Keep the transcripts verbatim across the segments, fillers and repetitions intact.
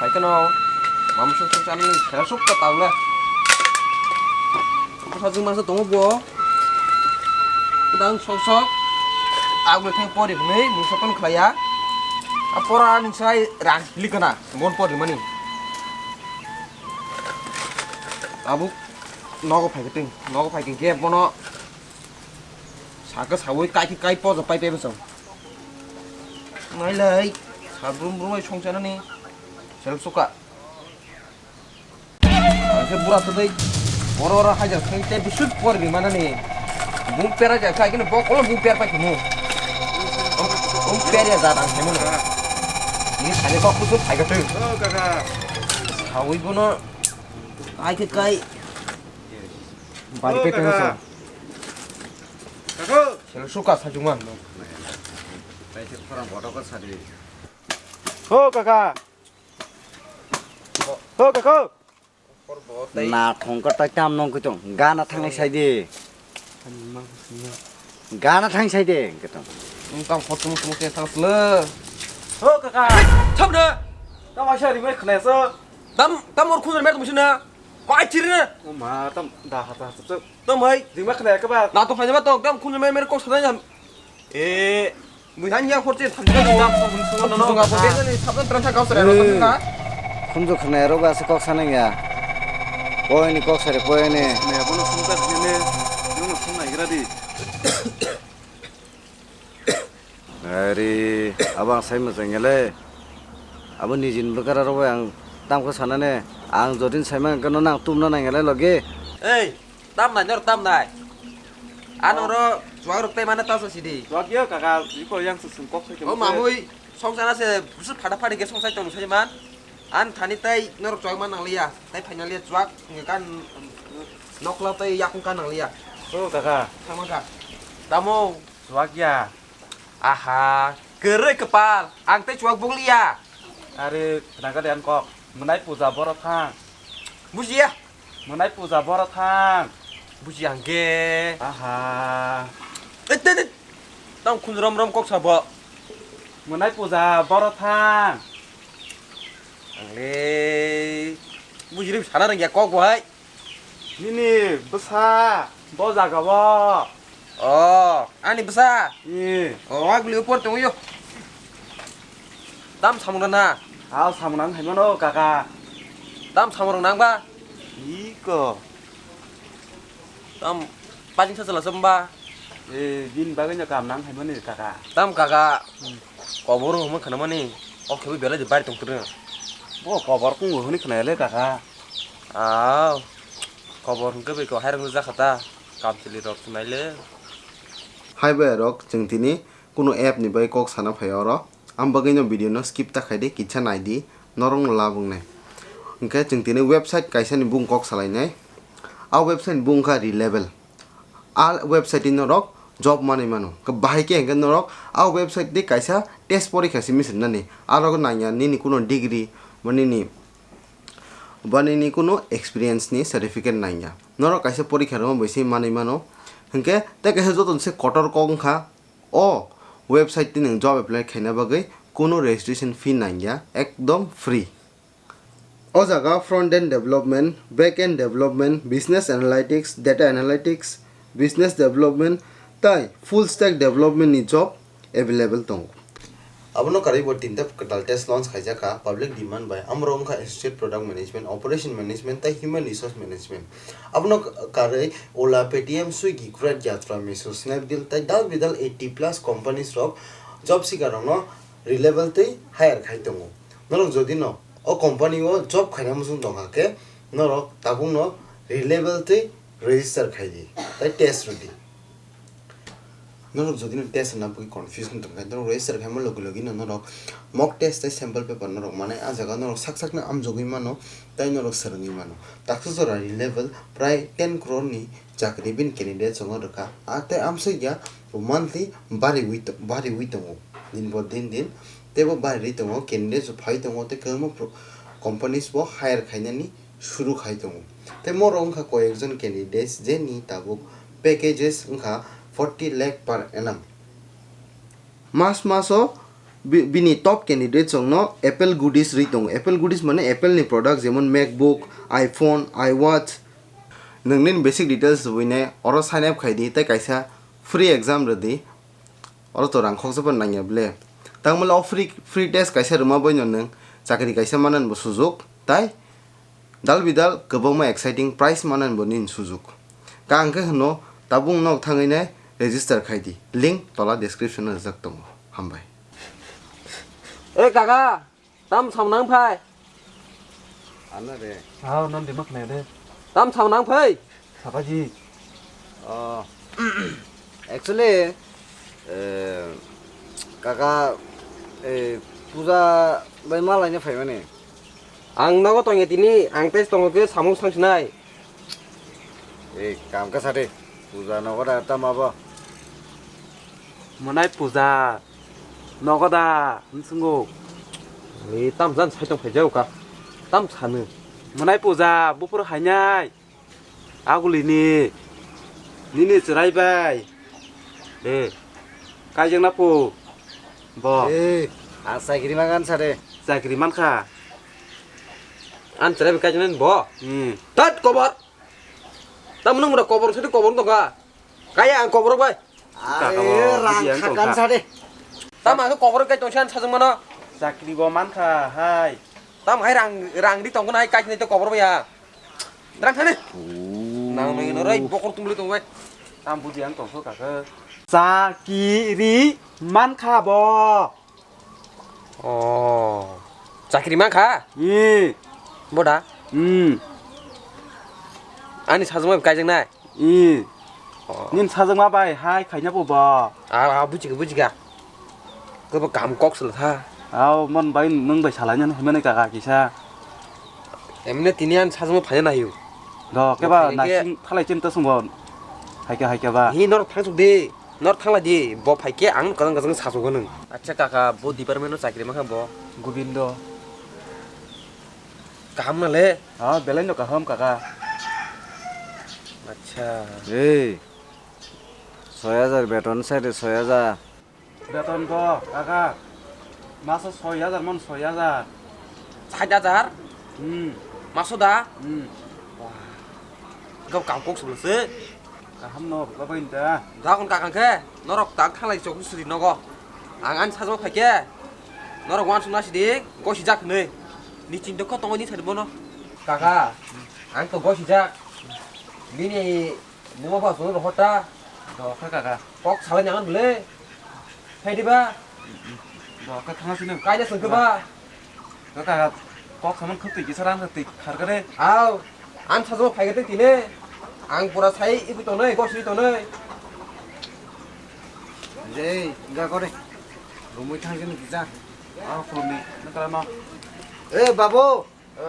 Phaikhe no, mamsuk suk chanani khera suk ta tawle. Bwsajwk masa tongo bo. Kwdang sok sok. Agule thang pori hwnwi mungsa phone khlaiya. A pora ni sai rang likana mon pori mani. Tabuk nogo phaikhe ting. Nogo phaikhe khe bono sakhe sawi kai khe kai poja pai pai bwsong. Nailai, sa brum brum ai songchanani sel suka. Ang khe bura tadai, oro oro hajar thang tei bisut por bi manani. Bung pera ja khai kino bokolo bung per pai kimo. Bung per ya jat ang kemo no. Ini thani kok kusuk khai ka twi. Oh, kaka. Sawi bono kai khe kai. Bari Oh, pe kaka. Tengso. Kaka. Sel suka sa juma. Pai se khorang boto ko sadi. Oh, kaka. Ho, kako. Na thongkar tai tam nong kitong. Gana thangnai sai de. Gana thang sai de, kitong. Tam khot tum tum ke thang sle. Ho, kaka. Thap de. Tam aisa rimai khnai so. Tam, tam or khunjar mer tum sina. Ko ai thir na. O ma, tam da ha ta ha. Tam hai. Rimai khnai ka ba. Na to phai ba to tam khunjar mer mer ko sana jam. E, bui han ya khorche thamjak no. Khunjung apo bejani sabdan transa kau sere no thamjak. Khunju khna ero ba se kok sanang ya. Poini kok sare poini. Ne bono sumta dine, nono sumna igra di. Ari, abang sai mojang ele. Abo nijin bwkara ro ang tamkho sanane. Ang jodin sai mang kano nang tumna nang ele logi. Ei, Tam nai, nor tam nai. Ano ro chuak rok tai mana ta sa sidi. Chuak yo kaka, iko yang se sung kok sai. O mamui, song sana se busu phada phadi ke song sai tong sai man. An thani tai nor chuak man nang liya. Tai final liya chuak nge kan nokla tai yakung kan nang liya. O kaka. Thama ka. Tamo. Chuak ya. Aha, kwrwi kwpal, ang tei chuak bukliya. Are, khnaga de ang kok, mwnai puja boro thang. Bujiya. Mwnai puja boro thang. Bujiya hwnkhe. Aha. Eit, eit, eit. Tang khun rom rom kok sabo. Mwnai puja boro thang. Ang le. Bujiri sana rengya kok bo hai. Nini bwsa bo jaga o. O, ani bwsa? Ee. O, aguli upor tongwi yo. Tam samung na? Aw, samung nang hai mano, kaka. Tam samung rok nang ba? Iko. Tam pajing sa chala chum ba? Ee, bini bagwi no kam nang hai mani, kaka. Tam kaka. Hmm. Kobor hwnwi khna mani. O khe belai de bari tong kwrwng. Bo kobor kungo hwnwi khna le, kaka. Aw, kobor hwnkhe bai kok hairok nukjakha ta, kamchwlwi rok swnaile. Hai bai rok, chwng tini kunu app ni bai kok sana phai oro, am bagwi no video no skip ta khaidi, kisa naidi, norok no lab wngnai. Hwnkhe chwng tini website kaisa ni bung kok salainai. A website ni bung kha Relevel. A website ni norok job manwi mano. Bahai khe hwnkhe norok a website tei kaisa test porikha simi swrwnani. Aro nangya nini kuno degree, ba nini, ba nini kuno experience ni certificate nangya. Norok kaisa porikha rwma bai se manwi mano. Hwnkhe tei kaisa joto se kotor kok wngkha. O website twi nwng job apply khaina bagwi kuno registration fee nangya, ekdom free. O jaga front end development, back end development, business analytics, data analytics, business development, tai full stack development ni job available tongo. Abono karwi bo tinta kwtal test launch khaijak kha, public demand bai. Amorok wngkha associate product management, operation management tai human resource management. Abono karwi Ola, Paytm, Swiggy, Grab, Yatra, Meesho, Snapdeal tai dal bidal eighty plus companies rok job seeker rokno Relevel twi hire khai tongo. Norok jodi no o company o job khaina muchung tongkha khe norok tabukno Relevel twi register khai di tai test rw di. Norok jodi no test rwna bagwi confuse wng tongkha, norok register khaima logi logi no norok mock test tei sample paper norok manai. A jaga norok sak sak no amjogwi mano tei norok swrwngwi mano. Taksa jora Relevel prai ten crore ni chakri bini candidate songo rwkha. A tei amswk ya bo monthly bariwi to-, bariwi tongo din po din din. Tei bo bariwi tongo, candidates bo phai tongo tei kwbangma pro-, companies bo hire khainani suru khai tongo. Tei morok wngkha koyekjon candidates jeni tabuk packages wngkha forty lakh per annum. Mas maso Bi-, bini top candidate chwngno Apple goodies rwi tongo. Apple goodies mane Apple ni product, jemon MacBook, iPhone, iWatch. Nwng nini basic details rwui nai oro sign up khai di tei kaisa free exam rwdi. Oro to rang khoksa phano nangya ble. Tangmani o free, free test kaisa rwma bai no nwng chakri kaisa manani bo sujuk, tai dal bidal kwbangma exciting prize manani bo nini sujuk. Ka hwnkhe hwno tabuk nok thangwi nai register khai di. Link tola description o rijak tongo. Hambai. Oi kaka, tam sam nang phai. Ano de. Hao, non de mak ne de. Tam sam nang phai. Sabaji. Oh. Actually, eh, kaka, eh, puja bai ma laina phaimani. Ang nogo tongya tini, ang tei tongo khe samung sang sinai. Eh, kam kasa de. Puja nogo da tama bo. Monai puja. Nogo da, nswngo. Ni tam jan sai tong phai jao ka. Tam sanu. Monai puja, buphuru hainai. Agulini. Nini chwrai bai. De. Kaijak na phu. Bo. Eh, ang chakri mangan sa de. Chakri mankha. An chwrai bai kaijak nani bo. Hmm. Tat kobor. Tam nung mura kobor sadi kobor tongkha. Kaya ang kobor bai. Are, rang khakan sa de. Tama khe kobor kai tongsa sajwng mano. Chakri bo mankha hai. Tam hai rang, rang di tongkha hai kai to kobor bai ya. Rang thani. Nang nang no rai bokor tumli tong bai. Tam buji ang tongso kaka. Chakiri mankha bo. Oh. Chakri mankha? Ee. Boda? Hmm. Ani sajwkma bai kaijaknai? Ee. Oh. Nini sajwkma bai hai khaina bo bo. Ah, ah, bujiga, bujiga. Kebo kam kok sala tha. Ao, mon bai nwng bai salaina himani kaka kisa. Emne tini ani sajwkma phaina naio. Do, kebo keba phaina khe naising thalai chinta swngo. Haikhe, haikhe ba. Hi norok thangsuk di. Nor thangla di, bo phai khe ang kwchang kwchang sachugo nwng. Acha kaka, bo department o chakri mankha bo? Gobindo. Kaham na le? Ha, belai no kaham kaka. Acha. Ei, soi hajar beton sai de soi hajar. Beton ko, kaka. Maso soi hajar mon soi hajar. Sait hajar? Hmm. Maso da? Hmm. Wah. Gab kam kok solo se. Kaham no, babai da. Dagon kakang khe, norok tak thalai chok suri nogo. Ang ani sajwk phai khe, norok wansuk nasi di, gosi jak hinwi. Ni chinta kho tongo ni sadi bono. Kaka, ang to gosi jak. Bini buma ba sunu rohor ta. Do kha kaka. Kok salai nangan bole. Phai di ba. Do kha thang sini. Kaina sengke ba. Kaka, kok saman khwtwi kisa rang khwtwi kharkare. Au, ang sajwk phai khe tini. Ang pura sai ibu tonoi, gosi tonoi. Jei, ga kore. Rumui thang sini kisa. Ah, khulumni, nang kala no. Eh, babu.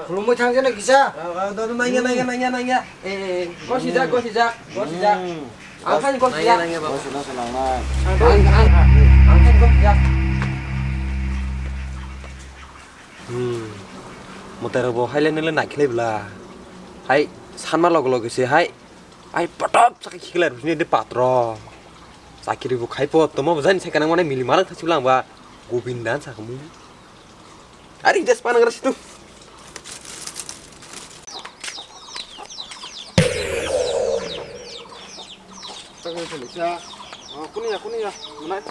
Khulumui thang sini kisa. Ah, ah, do, do, nangya, nangya, nangya, nangya. Eh, eh, eh, gosi jak, gosi jak, gosi jak. Hmm. Ang thani gosi jak. Nangya, nangya, babu. Gosi, gosi, nang, nang. Ang, ang, ang thani gosi jak. Hmm. Motai rok bo hai le nang le nai khe lai bwla. Hai sanma log log se hai. Ai potop sak khiklai rwsni de patro. Chakiri bo khai po tomo bo jani sai kanang mane mili malang thasi bwla ang ba. Govinda sa kamu. Ari des panang rasi tu. Kunia, kunia, mana?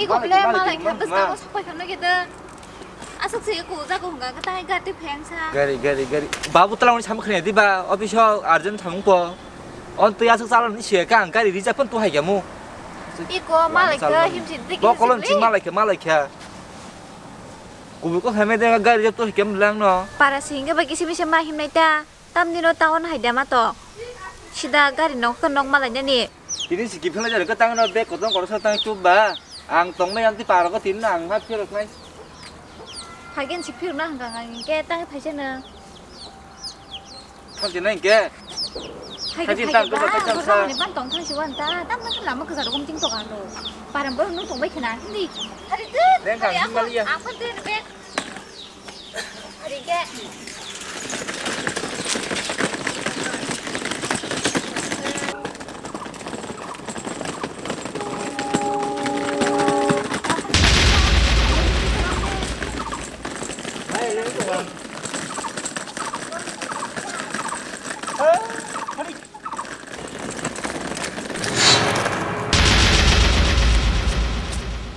Iko ble malai khe bwskango sok pai kha nw khe de. Aswk se eko jaga hwnka khe tai gari pheng sa. Gari, gari, gari. Babu tala hwnwi samung khna di ba, office o urgent samung po. On twi aswk chala ni se ka ang gari reserve pon tu hai khe mu. Iko malai khe himsi dik. Bo kolon ching malai khe, malai khe. Kubui ko hame de gari reserve tu hai khe lang no. Para sing khe ba kisi misa ma himnai ta. Tamni no town hai dama to. Sida gari nok khe nok malai nani. Tini si kiphilna jare khe tangno bag kotor kotor sa tang chup ba. Ang tongnai ang tei parok o tin ang ha phirok nai. Phagen si phirok na hwnkha ang hwnkhe tang phaisa na. Thang si nai hwnkhe. Phagen thang si ba, khe ba tang borok sa. Ni ban tong thang si wan ta. Tam na lama kwcharo gom ting tok ano. Param borok no tong bai khna hindi. Hari tu. Neng kang hari himali ya. Aku, aku tu bek.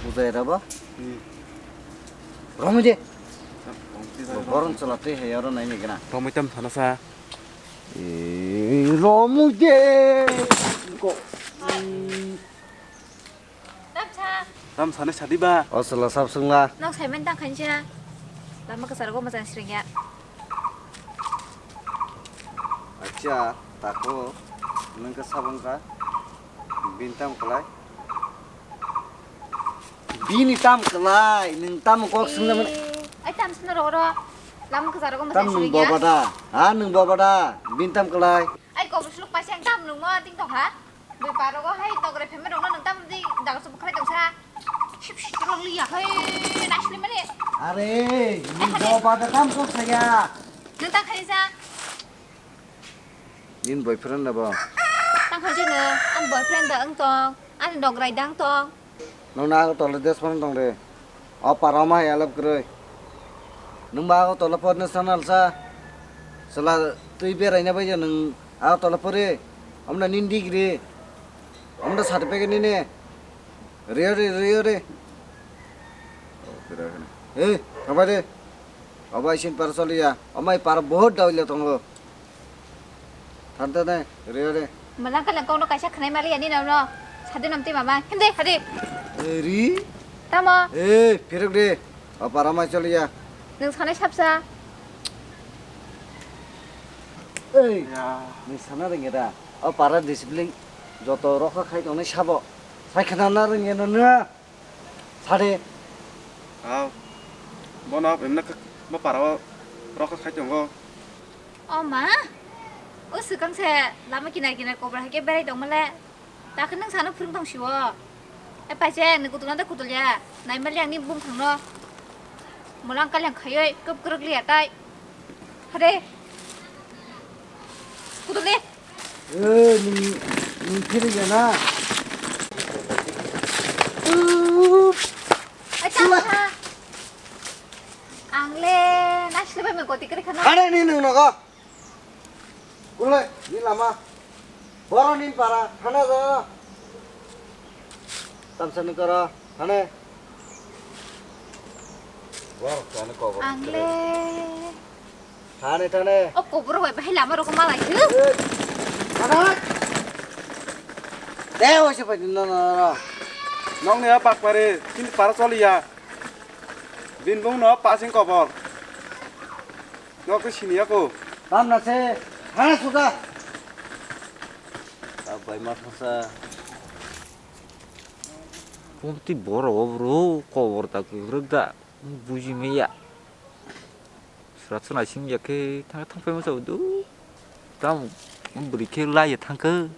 Bujai rabo? Hmm. Romwi de. Boron chwla twi hai oro naini gana. Romwi tam sana sa. Eh, romwi de. Ko. Tamsa. Tam sani sadi ba. O chwla sab swngla. Nok saimen tang khainsa. Lama kwcharo go mochang sringya. Acha, tako. Nang ka sabang ka. Bintam kalai. Bini tam kalai, nung tam kok sung naman. Eh, ai tam sung ro ro. Lam ka jaro ko tam masai nung suri ya. Boba da. Ha, nung boba da. Bin tam kalai. Ai ko suluk pasang tam nung mo ting tong ha. Bui paro ko hai togre pheme rong nung tam di daga sup khai tong sa. Sip sip rong liya hai nasli mane. Are, nung boba da tam kok saya. Nung ta khai sa. Nini boyfriend da bo? Tang khansino, ani boyfriend da wng tong, ani nograi da wng tong. Nokni Agartala desphano tong de. O para ma hai alap kwrwi. Nwng ba Agartala porna sanal sa. Chwla twi beraina bai nwng Agartala pori. Amna nini degree. Amna certificate nini. Rio re, rio re. Hey, khabai de. Obai sin para choliya. Amai para bahut dawi le tongo. Thante ne, re, re. Malang kalang kong no kaisa khnai mali ani no no. Sadi nom ti mama. Hinde, hadi. Eri. Tamo. Eh, phirok de. Apara mai choliya. Nung sanai sapsa. Ei. Ya. Nung sana rengeda. O para discipline joto rokha khai tongnai sabo. Sai khana na rengena na. Sade. Aw. Bono emna kha-, bo para o rokha khai tongo. O ma. O swkang se lama kinar kinar kobra hai khe berai tongmale. Takhe nwng sano phwrwng tong siwo. E paise nwng kutulna da kutulya. Naimali ang ni bumthang no. Molang kalyang khaioi kwp kwrwk liya tai. Hade. Kutul de. Eh, nung, nung phiri ya na. Acha, ha. Ang le, nasle ba me goti kare khana. Hade ni nung nogo. Kulai, ni lama. Boro ni para, hana da. Tamsa ni kara, hane. Boro, hane kobor. Ang le. Thane, thane. O kobor bai bahai lama rok malai. Thane. Deo se pai no no no. Nong ne pak pare, tin para choliya. Bin bung no pasing kobor. Nok sini aku. Tam na se. Thane suka. Abai ma thasa. Pumti boro obro kobor ta kukruk da. Buji meya. Srat swnai sing ya khe thang thang phai masa udu. Tam bwrwi khe lai ya thang khe.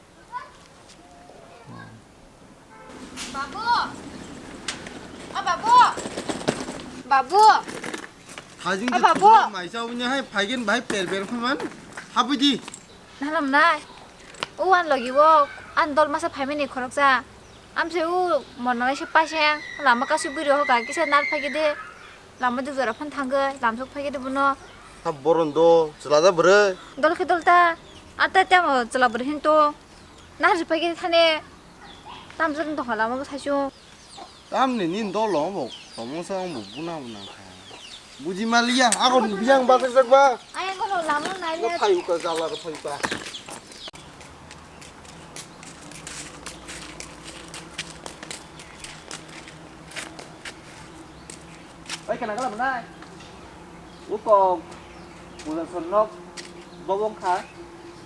Babu. O babu. Babu. Hajing o je babu. Thubuk maisa unya hai phaigen bahai per per phaman. Habidi. Nalam nai. O an logi o an dol masa phaimani khoroksa. Amse u monalai se paiseng lama kasu biri hoka kisa nar phai de lama duk jora phan thangoi lamsok phai de bono. Ha boron do chwla da bwrwi. Dol khe dol ta ata tamo chwla bwrwi hin to nar phai thane tamjak tong lama bo saisu. Tamni nin dol lo bo tomongsa bo buna buna kha. Buji maliya, ako biyang baksa ba. Ayang ko lama nai le. Phai ka jala ro phai pa. Oi, kana kala bwnai? Uko puja sonnok bobong kha.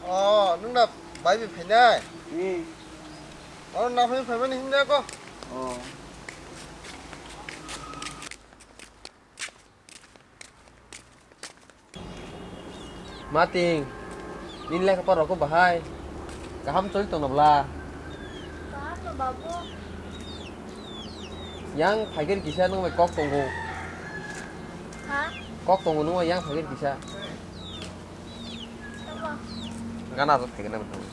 Oh, nung na bai bi phainai? Hmm. Oh, na phai phaimani hinda ko. Oh. Mating, nini lekha pora rok bahai kaham choli tongna bla? Kaham no, babu. Yang phaikhe kisa nung bai kok tongo. Ha? Kok tongo nung bai yang phaikhe kisa. Tamo? Gana rok phaikhe nang tong.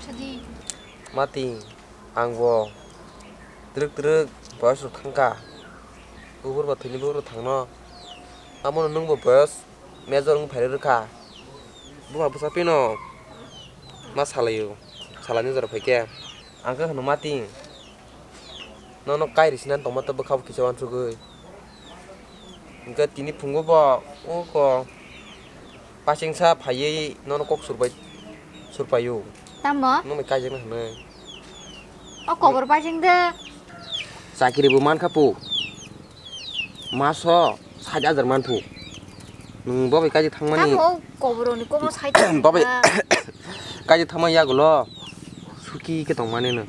Sadi. Mating. Ang bo twrwk twrwk boyos rok thangkha. Buphur ba thwini buphur rok thangno. Abono nwng bo boyos major wng phai rwkha. Bupha bwsa phino ma salaio. Salani jora phaikhe. Ang khe hwno Mating. Nono kairi sinani tongma tei bwkha bo kisa uansugwi. Hwnkhe tini phungo bo oko pachengsa phaiwi nono kok surpai, surpaio. Tamo? Nokni kaijakna hwnwi. O kobor pacheng de. Chakiri bo mankha pu. Maso sait hajar manphu. Nwng bo bai kaijak thangmani. Tamo o kobor ni komo sait hajar. Bo bai kaijak thangmani yagulo. Suki khe tongmani no.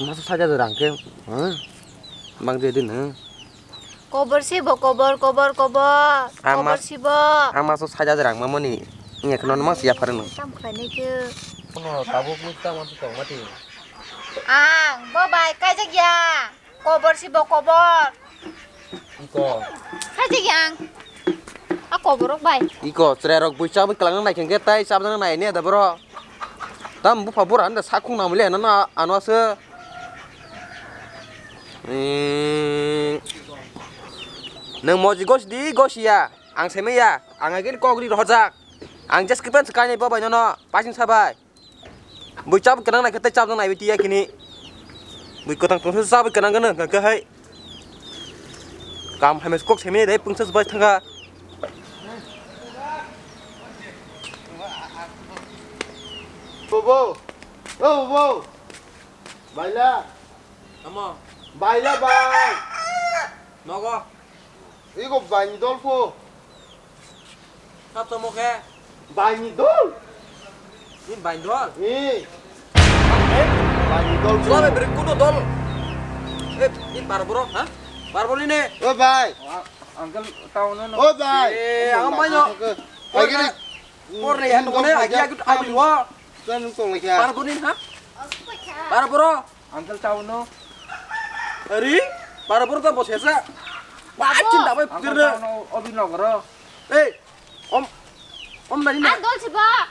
Maso sait hajar rang khe. Ha? Bang je din ha. Kobor si bo kobor, kobor, kobor. Ang kobor mas-, si bo. Ang maso sait hajar rang mamani. Wngya khe nono mang si yaphar no. Tam khlai nai khe. Kono tabuk ni tam ang tong mati. Ang bo bai kaijak ya. Kobor si bo kobor. Iko. Kaijak ya ang. A kobor rok bai. Iko chwrai rok bui chabwi kwlangna nai khe tai chabjana nai ne da boro. Tam bupha bura anda sakhung namle na na ano ase. Nwng moji gosi di gosi ya, ang seme ya, ang agin kok ri rohorjak. Ang just kipan sekai ni babai nono, pasing sabai. Bui chap kenang nai kete chap nang nai bi tiya kini. Bui kotang tong sa bui kenang gana, gana hai. Kam hames kok seme dai pungsa sebai thanga. Bobo, oh bobo, baila. Tamo? Baila bai. Nogo? Iko baini dol pho. Sab tamo khe? Baini dol. Ni baini dol? Ni. Eh? Baini dol pho. Sulabe beri kuno dol. Eh, ni bar boro, ha? Bar boro ni ne? O bai. Uncle, town no. O bai. Eh, ang mai no. Pai gini. Por le han ko ne, agi agi abri wa. Kan tong le kya? Bar boro ni, ha? Bar boro. Uncle town no. Ari, para pura ta bose sa. Wah, cinta bai putir na. Uncle town no, obi nogoro. Eh, om, om nani na. Ang dol si ba.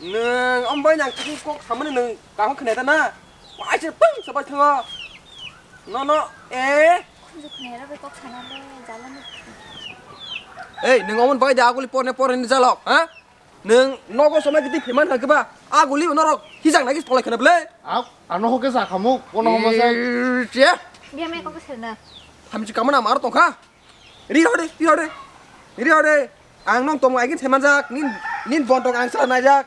Neng, om bai nang kini kok samani neng, kaham kena ta na. Wah, cin peng sabai thango. No, no, eh. Khunju kena ra bai kok sana le, jalan ni. Eh, neng omon bai de aguli porne porne ni jalok, ha? Nwng nogo somai gidi pheman hwnkhe ba, a guli norok hijak nai tolai khwna bwle. Ak, ano hoke sa khamuk, kono homo sa. Che. Biya me kok serna. Thamchi kamana mar tongkha. Ri hode, ri hode. Ri hode. Ang nong tong agin pheman jak, nin, nin bontong ang sala nai jak.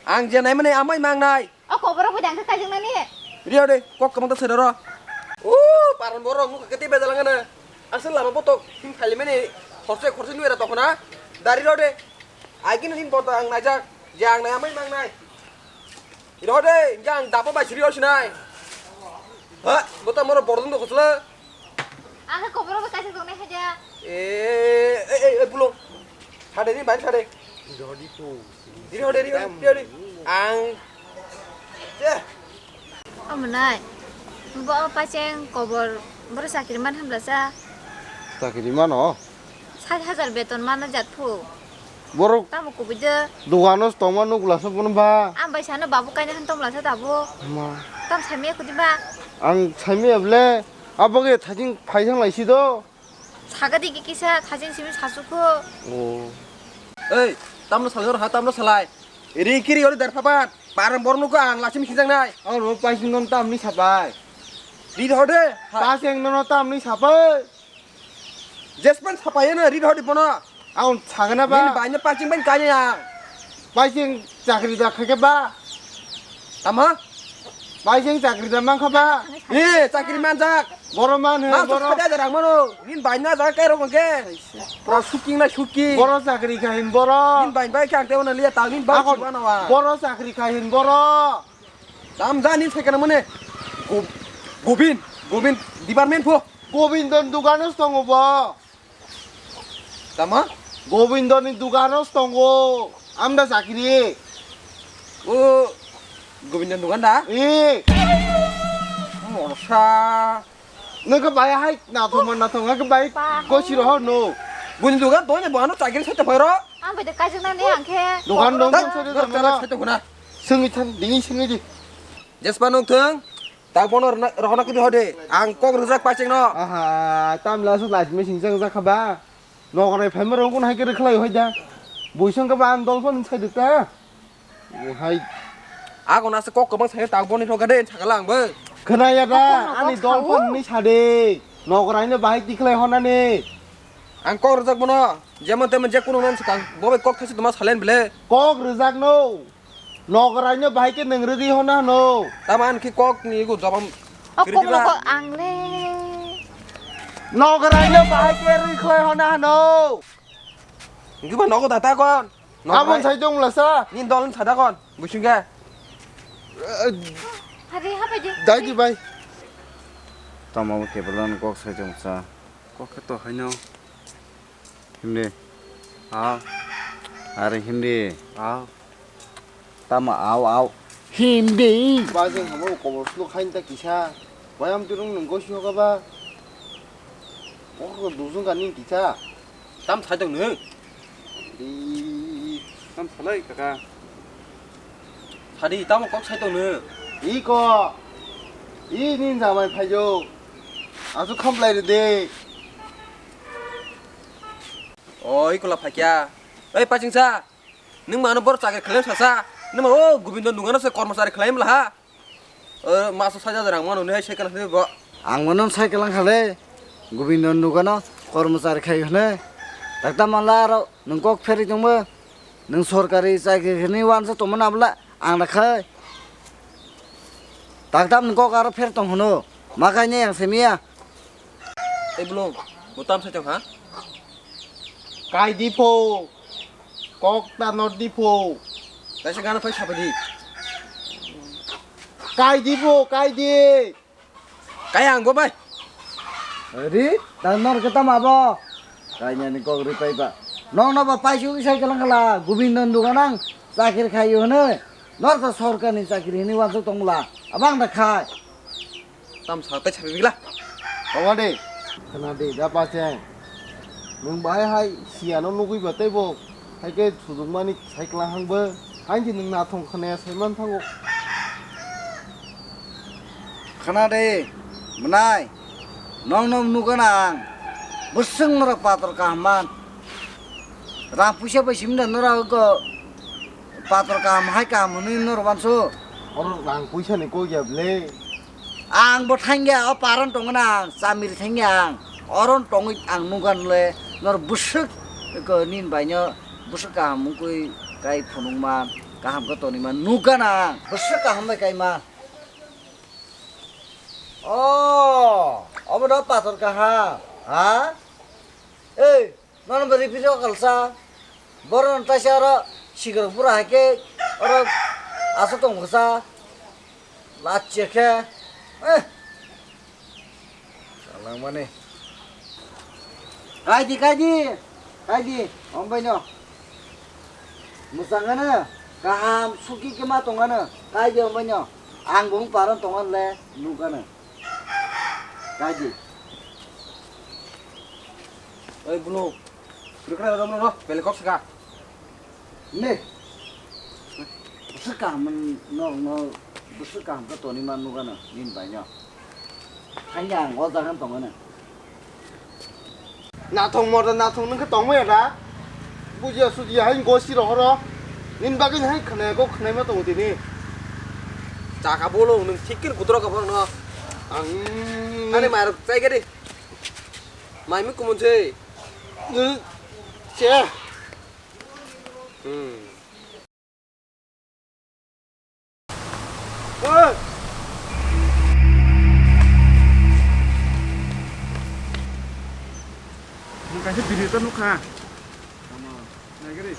Ang je nai mane amai mang nai. O koboro bo dangka kajang nani. Ri hode, kok kamang ta seroro. O, paran borok mukha kete bejalang na. Asal lama botok, him khali mane, khorse khorse nuera tokona. Dari hode. Agin hin bordo ang naijak, je ang nai amai mang nai. Iro de, hingke ang dabo bai siri sinai. Ha, bota moro bordo ndo khosla. Ang khe koboro bai kaisa tongnai khaja. E, e, e, e, bulo. Sade ni bai sade. Iro di po. Iro de, iro de, iro de. Ang. Ya. Omonai, bo o paiseng kobor, boro chakri man hamla cha? Chakri mano? Sat hajar beton mano jat phu. Borok tamo kubui de. Dogano tongma nukla sa bono ba. Ang bai sano babu kaina han tongla sa dabo. Ma. Tam saimaya kudi ba. Ang saimaya ble, aboge thajing phaisang laisi do. Saga digi kisa thajin simi sasukho. O. Ei, tamno salai ha, tamno salai. Ri kiri ori dar phapan. Parang borno ko ang lasim sinjang nai. Ang ro paising non tamni sapai. Ri hode. Paising nono tamni sapai. Jespan sapai na ri hode bono. Ang sagana ba. Nini baino paising ban kanya yang. Paising chakri da khake ba. Tama? Paising chakri da mangkha ba? Eh, chakri manjak. Boro man he, mas boro. Sat hajar rang mano. Nin bai na jak kai rok ke. Pro suking na suking. Boro chakri kha hin boro. Nin bai bai kang te ona liya ta nin bai. Akon, boro chakri kha hin boro. Tam ja nin se kana mane. Go-, Gobin, Gobin department pho. Gobindoni dugano se tongo bo. Tama? Gobindoni dugano se tongo. Amda chakri. O Gobindoni dugan da? Eh. Morsa. Nokha bai hai nathoma nathoma khe bai. Ba, gosi roho no. Buni dugan doi ne bo ano chakri sai phai ro. Ang bai de kaijak nani ang khe. Dugan dong. Sai to guna. Sengwi than dini sengwi di. Jespa nung thung. Tak bono rohona kiri hode. Ang kok rwjak pacheng no. Aha, tamla sa last missing jang jakha ba. Nokrai phaima rong kun hai kiri khlai hoi da. Buisong ka ba ang dol phone sai dita. Hai. Ago na se kok kobang sai tak boni roga de sakala ang bo. Khna ya da, ani dol phone ni sade. Nokrai no bahai tikhlai hona ni. Ang kok rwjak bono. Jemon temon je kuno nan sakang. Bo bai kok thaisi toma salen bele. Kok rwjak no. Nokrai no bahai khe nwng rwgwi hona hano. Tamo ani khe kok ni ego jobam. O kok rwgwi rok ang le. Nokrai no bahai khe rwgwi hona hano. Ngi ba nogo data kon. Abon sai dong la sa. Ni dol sa da kon. Busing ga. Hari ha bai di. Dai di bai. Tamo kebelon kok sai dong sa. Kok khe to haino. Hindi. Aw. Are hindi. Aw. Tamo aw aw. Hindi. Ba jeng hamo kobor slo khain ta kisa. Bayam turung nung gosi hoka ba. Kok ko dujung ka ning kisa. Tam sai tong nung. Di. Tam salai kaka. Sadi tamo kok sai tong nung. I ko. I nin jamai phaijo. Asu khamplai rw de. Oi, kola phakya. Oi, pachingsa. Nwng mano bor chakri khlaim sasa. Nwng mano o Gobindo nugano se kormochari khlaim laha. O maso saja jarang mano ne sai kana bo. Ang mano sai kalang khale. Gobindo nugano kormochari khai hne. Takta manla aro nwng kok pheri tongbo. Nwng sorkari chakri hini wansa tongmani abla ang da khai. Takta nwng kok aro pher tong hno. Ma khai ne yang semiya. Tei bwlung, bo tam sai tong ha? Kai di pho. Kok ta nor di pho. Kaisa gana phai sabai di. Kai di pho, kai di. Kai ang bo bai. Ri, ta nor khe tamo abo? Kainani kok ri pai ba. Nong no ba pai su sai kalang kala, Gobindo dugan ang chakri khai hone. Nor ta sorkar ni chakri hini wansa tongla. Abang da khai. Tam sa tai sabi bigla. Omo de. Khna de da pacheng. Nwng bahai hai siya no nugui ba teibo. Hai khe sujung mani sai klang hang bo. Hai di nwng nathong khna ya sai man thango. Khna de. Mwnai. Nong nong nuga nang. Bwswng norok pator kaham man. Rang puisa bai simda norok go. Pator kaham hai kaham hwnwi norok wansu. Oro rang puisa ni kok ya ble. Ang bo thangya o paron tongna ang chamiri thangya ang. Oron tongwi ang nugan le nor bwswk ko nin bainyo bwswk kaham wngkui kai phunukma kaham khe tonima nugan ang bwswk kaham bai kaima. O obo do pator kaham ha. Ei. Nono bo riphi rw kalsa. Borok no taisa oro sikrok bura hai khe oro aswk tong kha sa. Lachia khe. Eh. Salangmani. Kaidi, kaidi. Kaidi. Ombai no. Mwsang ano. Kaham suki khe ma tong ano. Kaidi ombai no. Ang bung paron tong ano le nuk ano. Kaidi. Oi, bwlung. Kwrwkra romno no, belai kok saka. Ne. Bwswk kaham no, no, bwswk kaham khe toni man nugano, nini bai no. Thangya ang o jaga tongmano. Nathong moda nathong nung khe tongmaya da? Bujiya sujiya hai gosi rohoro. Nini bagwi hai khwnaya kok khwnaima tongo tini. Chaka bolo nung thik khe kutura ka borok no. Ang ani mairok chai gadi. Mai mi kumun se. Che. Hmm. Oi! Mung kaisa video ta nukha. Tamo? Naigari.